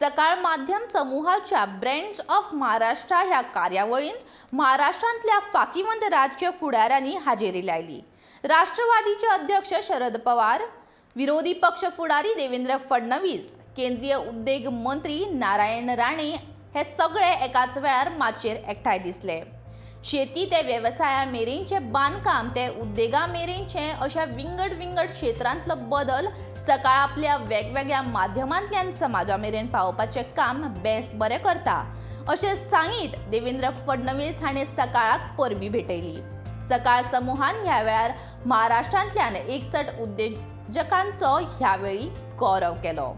सकाळ माध्यम समुहाच्या brands of Maharashtra ह्या कार्यावळींत महाराष्ट्रांतल्या फाकीवंत राजकीय फुडाऱ्यांनी हाजेरी लायली. राष्ट्रवादीचे अध्यक्ष शरद पवार, विरोधी पक्ष फुडारी देवेंद्र फडणवीस, केंद्रीय उद्देग मंत्री नारायण राणे हे सगळे एकाच वेळार माचयेर एकठांय दिसले. शेती ते वेवसाया मेरेनचें, बांदकाम ते उद्देगा मेरेनचें अशा विंगड विंगड क्षेत्रांतलो बदल सकाळ आपल्या वेगवेगळ्या माध्यमांतल्यान समाजा मेरेन पावोवपाचें काम बेस बरें करता, अशें सांगीत देवेंद्र फडणवीस हाणें सकाळाक परबीं भेटयली. सकाळ समुहान ह्या वेळार महाराष्ट्रांतल्यान 61 उद्देजकांचो ह्या वेळी गौरव केलो.